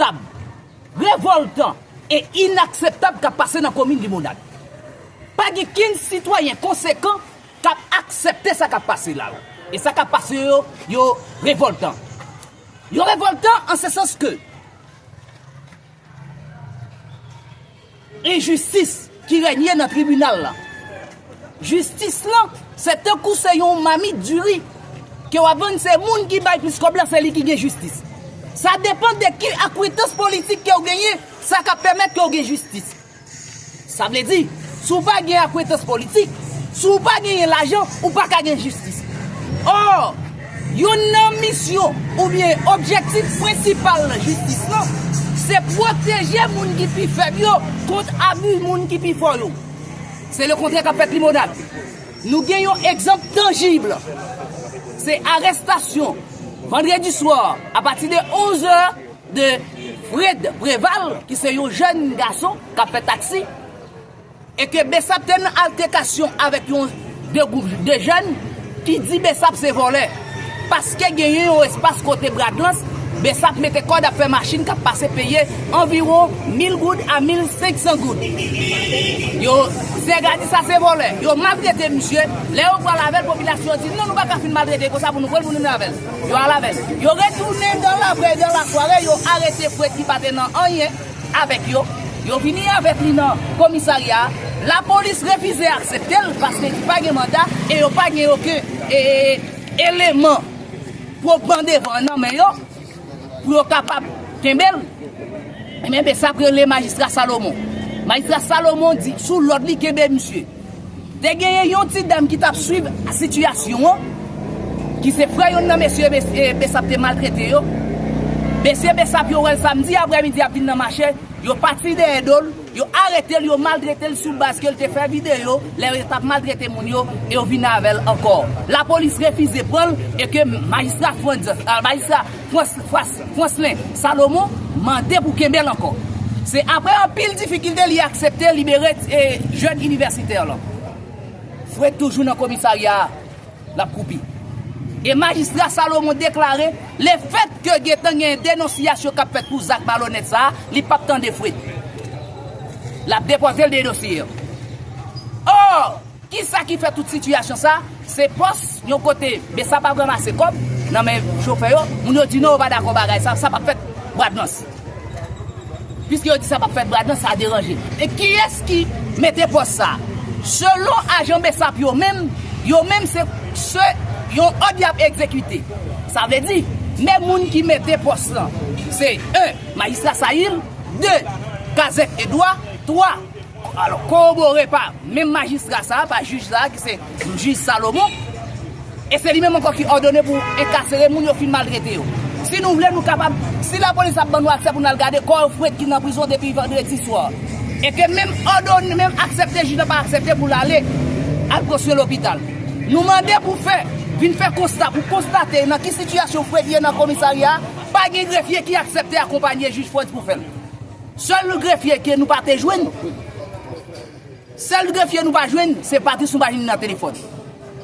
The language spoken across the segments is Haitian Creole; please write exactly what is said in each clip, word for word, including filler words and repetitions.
tab, revòltan e inakseptab k ap pase nan komin Limonad. Pa gen kenn sitwayen konsekan k ap aksepte sa k ap pase la yo. E sa k ap pase yo, yo revòltan. Yo revòltan an se sans ke enjistis ki rènye nan tribinal la. Jistis lan, se tankou se yon mamit diri ke w ap vann, se moun ki bay plis kòb la, se li ki gen jistis. Sa depann de ki akwentans politik ke w genyen, sa k ap pèmèt ke w gen jistis. Sa vle di, si w pa gen akwentans politik, si w pa genyen lajan, ou pa ka gen jistis. Ò, youn nan misyon oubyen objektif prensipal jistis lan, se pwoteje moun ki pi fèb yo kont abi moun ki pi fò yo. Se lekontrè k ap fèt Limonad. Nou gen yon egzanp tanjib. Se arestasyon vandredi swa, apati de onz è, de Fred Preval, ki se yon jèn gason k ap fè taksi, e ke Besap te nan altèkasyon avèk yon de gwoup de jèn ki di Besap se vòlè. Paske genyen yon espas kote Bradlans, Besap mete kòd ap fè machin k ap pase peye anviwon mil goud a mil senk san goud. Yo, nèg la di sa se vòlè. Yo maltrete misye. Lè yo pral avè l, popilasyon di, "Non, nou pa ka fin maltrete l konsa pou nou pran l pou nou vin avè l." Yo al avè l. Yo retounen dan laprè, dan lasware, yo arete Fred ki pa te nan anyen avèk yo. Yo vini avèk li nan komisarya a. Lapolis refize aksepte l paske li pa gen manda e yo pa gen okenn, e, eleman pwoban devan nan men yo pou yo kapab kenbe l. Ebyen, Besap rele majistra Salomon. Majistra Salomon di, sou lòd li, kenbe misye. Te genyen yon ti dam ki t ap swiv sitiyasyon an, ki se frè youn nan mesye Bes-, e, Besap te maltrete yo. Mesye Besap yo wè l samdi aprèmidi ap vin nan mache, yo pati dèyè do l, yo arete l, yo maltrete l sou baz ke l te fè videyo, lè yo t ap maltrete moun yo, e yo vin avè l ankò. Lapolis refize pran l, e ke majistra Frantz, a, majistra Frans-, Frans-, Franslin Salomon mande pou kenbe l ankò. Se apre anpil difikilte li aksepte libere, e, jèn inivèsitè lan. Fred toujou nan komisarya a, l ap koupi. E majistra Salomon deklare, lefètke gentan gen denonsiyasyon k ap fèt pou zak malonèt sa a, li p ap tande Fred. L ap depòte l de dosye. Ò, kisa ki fè tout sitiyasyon sa? Se pòs, yon kote, Besap ap ranmase kòb nan men chofè yo, moun yo di non, yo pa dakò bagay sa, sa p ap fèt Bradlans. Piske yo di sa p ap fèt Bradlans, sa deranje. E kiyès ki mete pòs sa? Selon ajan Besap yo menm, yo menm se, se yon òd y ap egzekite. Sa vle di, men moun ki mete pòs lan, se en, majistra Sayil, de, Kazèk Edwa, twa, alò, kowobore pa menm majistra sa a, pa jij sa a, ki se jij Salomon. E se li menm ankò ki òdone pou enkasere moun yo fin maltrete yo. Si nou vle, nou kapab, si lapolis ap ban nou aksè pou n al gade kò Fred ki nan prizon depi vandredi swa, e ke menm òdone, menm aksepte, jij la pa aksepte pou l ale al pran swen lopital. Nou mande pou fè, vin fè konsta, pou konstate nan ki sitiyasyon Fred ye nan komisarya a, pa gen grefye ki aksepte akonpanye jij Frantz pou fè l. Sèl grefye ke nou pa te jwenn, sèl grefye nou pa jwenn, se Patrice nou pa jwenn nan telefòn.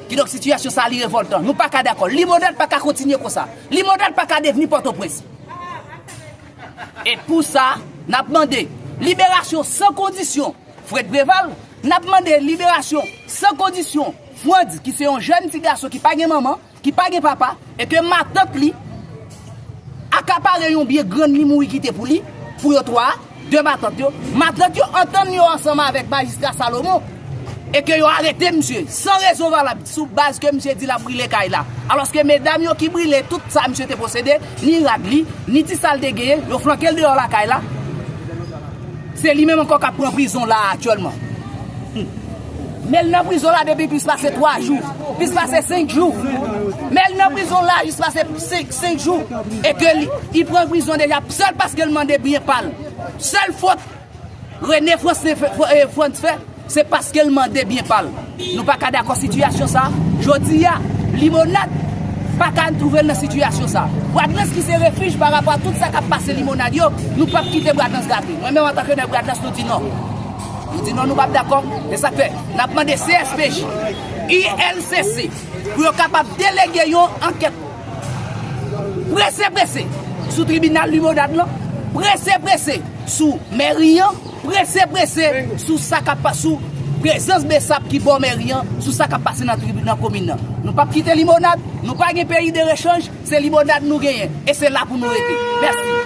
Kidonk, sitiyasyon sa a, li revòltan. Nou pa ka dakò. Limonad pa ka kontinye konsa. Limonad pa ka devni Pòtoprens. E pou sa, n ap mande liberasyon san kondisyon Fred Preval. N ap mande liberasyon san kondisyon Frantz, ki se yon jèn ti gason ki pa gen manman, ki pa gen papa, e ke matant li akapare yon byen grann li mouri kite pou li, pou yo twa, de matant yo. Matant yo antann yo ansanm avèk majistra Salomon, e ke yo arete misye san rezon valab, sou baz ke misye di l ap brile kay la. Alòske medam yo ki brile tout sa misye te posede, ni rad li, ni ti sa l te genyen, yo flanke l deyò lakay la. Se li menm ankò k ap pran prizon la a aktyèlman. Men l nan prizon la depi plis pase twa jou, plis pase senk jou. Men l nan prizon la jis pase senk, senk jou. E ke li, li pran prizon deja sèl paske l mande byen pa l. Sèl fòt Rene Frantz fè, fè, eh, Frantz fè, se paske l mande byen pa l. Nou pa ka dakò sitiyasyon sa a. Jodi a, Limonad pa ka twouve l nan sitiyasyon sa a. Bradlans ki se refij pa rapò a tout sa k ap pase Limonad yo, nou p ap kite Bradlans gate. Mwen menm antanke nèg Bradlans, nou di non. Nou di non, nou p ap dakò. Se sa k fè n ap mande C S P J, U L C C, pou yo kapab delege yon ankèt prese prese sou tribinal Limonad lan, Prese prese sou mèri an, prese prese sou sa k ap pa- sou prezans Bsap ki bò mèri an, sou sa k ap pase nan tribi nan komin nan. Nou p ap kite Limonad, nou pa gen peyi de rechanj, se Limonad nou genyen e se la pou nou rete. Mèsi.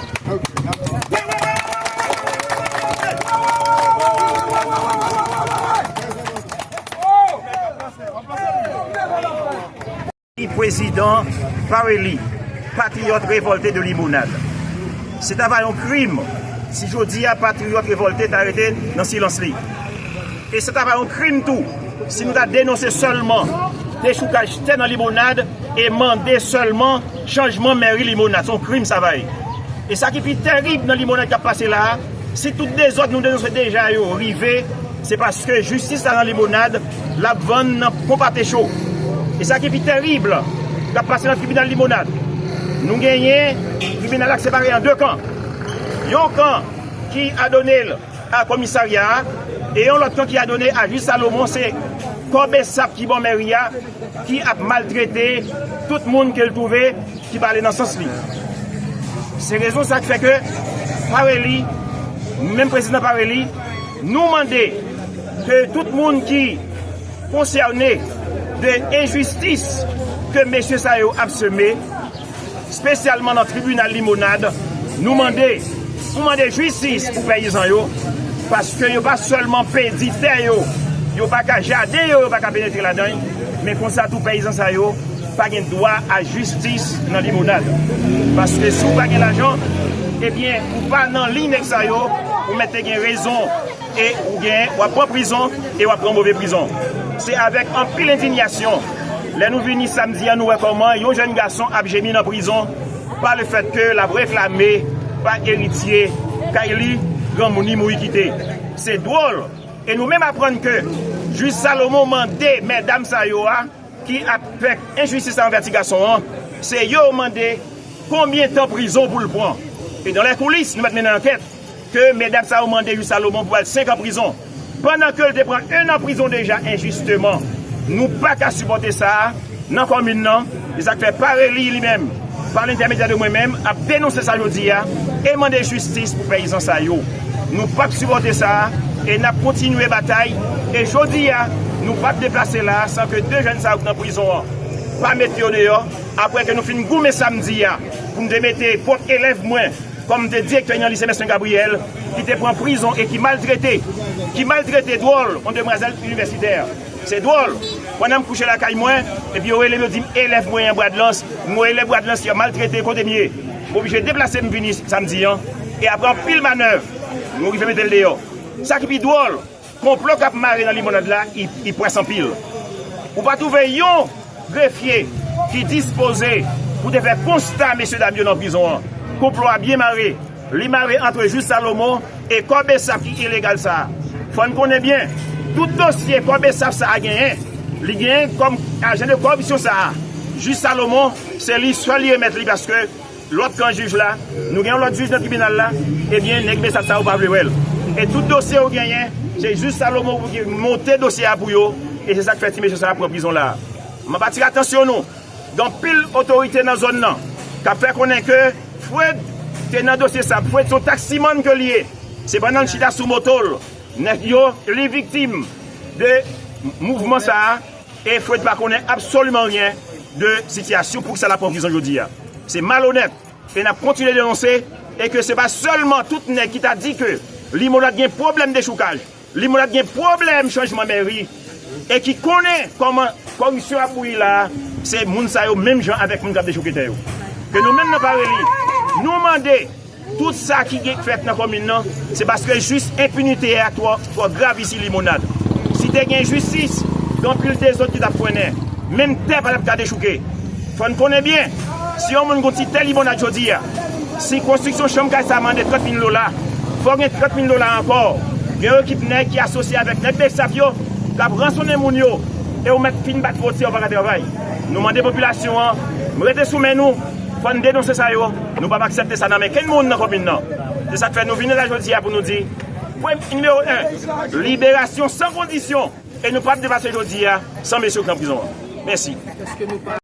Prezidan Parelly, patriyòt revòlte de Limonad. Se ta va yon krim si jodi a patriyòt revòlte ta rete nan silans li. E se ta va yon krim tou si nou ta denonse sèlman dechoukaj tè nan Limonad e mande sèlman chanjman mèri Limonad. Se yon krim sa va ye. E sa ki pi terib nan Limonad k ap pase la a, si tout dezòd nou denonse deja yo rive, se paske jistis la nan Limonad, l ap vann nan pon pate cho. E sa ki pi terib k ap pase nan tribinal Limonad, nou genyen tribinal la k separe an de kan. Yon kan ki adone l a komisarya a, e yon lòt kan ki adone a jij Salomon, se kò Bsap ki bò mèri a, ki ap maltrete tout moun ke l twouve ki pa ale nan sans li. Se rezon sa k fè ke Parelly, nou menm prezidan Parelly, nou mande ke tout moun ki konsène de enjistis ke mesye sa yo ap seme, espesyalman nan tribinal Limonad, nou mande pou mande jistis pou peyizan yo, paske yo pa sèlman pèdi tè yo, yo pa ka jaden yo, yo pa ka penetre ladan l, men konsa tou peyizan sa yo pa gen dwa a jistis nan Limonad. Paske si w pa gen lajan, ebyen, ou pa nan liy nèg sa yo, ou mèt te gen rezon e ou gen, w ap pran prizon e w ap pran move prizon. Se avèk anpil endiyasyon, lè nou vini samdi a, nou wè kòman yon jèn gason ap jemi nan prizon pa lefètke l ap reklame pa eritye kay li, granmoun li mouri kite. Se dwòl. E nou menm aprann ke jij Salomon mande mèdam sa yo a, ki ap fè enjistis la anvè ti gason an, se yo mande konbyen tan prizon pou l pran. E dans les coulisses, nou mèt mennen ankèt ke medam sa yo mande jij Salomon pou al senk an prizon. Pandan ke l te pran en an prizon deja enjisteman, nou pa ka sipòte sa a nan kòmin nan. Se sa k fè Parelly li menm, pa lentèmedyè de mwen menm, ap denonse sa jodi a e mande jistis pou peyizan sa yo. Nou p ap sipòte sa a e n ap kontinye batay. E jodi a, nou p ap deplase la a san ke de jèn sa yo k nan prizon an pa mete yo deyò. Apre ke nou fin goumen samdi a pou m te mete pwòp elèv mwen kòm m te direktè nan lise Mèsen Gabriyèl, ki te pran prizon e ki maltrete, ki maltrete dwòl, yon demwazèl inivèsitè. Se dwòl. Pandan m kouche lakay mwen, epi yo rele m, yo di m elèv mwen an Bradlans, m wè elèv Bradlans yo maltrete kote m ye. M oblije deplase m vini samdi an, e apre anpil manèv, nou rive mete l deyò. Sa ki pi dwòl, konplo k ap mare nan Limonad la, li, li pwès anpil. Ou pa twouve yon grefye ki dispoze pou te fè konsta mesyedam yo nan prizon an. Konplo a byen mare. Li mare ant jij Salomon e kò Bsap ki ilegal sa a. Fò n konnen byen, tout dosye kò Bsap sa a genyen, li genyen kòm ajan de kòripsyon sa a. Jij Salomon, se li sèl li remèt li paske lòt kan jij la, nou gen yon lòt jij nan tribinal la, ebyen, nèg Bsap sa yo pa vle wè l. E tout dosye yo genyen, se jij Salomon ki monte dosye a pou yo, e se sa k fè ti mesye sa a pran prizon la a. M ap atire atansyon nou, gen anpil otorite nan zòn nan k ap fè konnen ke Fred te nan dosye sa a. Fred se yon taksimann ke l ye. Se pandan l chita sou moto l, nèg yo, li viktim de mouvman sa a. E Fred pa konnen absoliman anyen de sitiyasyon poukisa l ap pran prizon jodi a. Se malonèt. E n ap kontinye denonse e ke se pa sèlman tout nèg ki ta di ke Limonad gen pwoblèm dechoukaj, Limonad gen pwoblèm chanjman mèri, e ki konnen kòman kòripsyon ap bouyi la a, se moun sa yo menm jan avèk moun k ap dechouke tè yo. Ke nou menm nan Pareli, nou mande tout sa ki gen fèt nan kòmin nan, se paske jis enpinite a twò, twò grav isi Limonad. Si te gen jistis, gen anpil dezòd ki t ap frennen. Menm tè pa t ap ka dechouke. Fò n konnen byen, si yon moun gon ti tè Limonad jodi a, si konstriksyon chanm kay sa mande trant mil dola, fò gen trant mil dola ankò. Gen yon ekip nèg ki asosye avèk nèg Bsap yo, k ap ransonnen moun yo, e ou mèt fin bat fwontyè, ou pa ka travay. Nou mande popilasyon an, rete sou men nou, fò n denonse sa yo, nou p ap aksepte sa nan men kenn moun nan kòmin nan. Se sa k fè nou vini la jodi a pou nou di, pwen nimewo en, liberasyon san kondisyon, e nou p ap deplase jodi a san mesye yo k nan prizon an. Mèsi.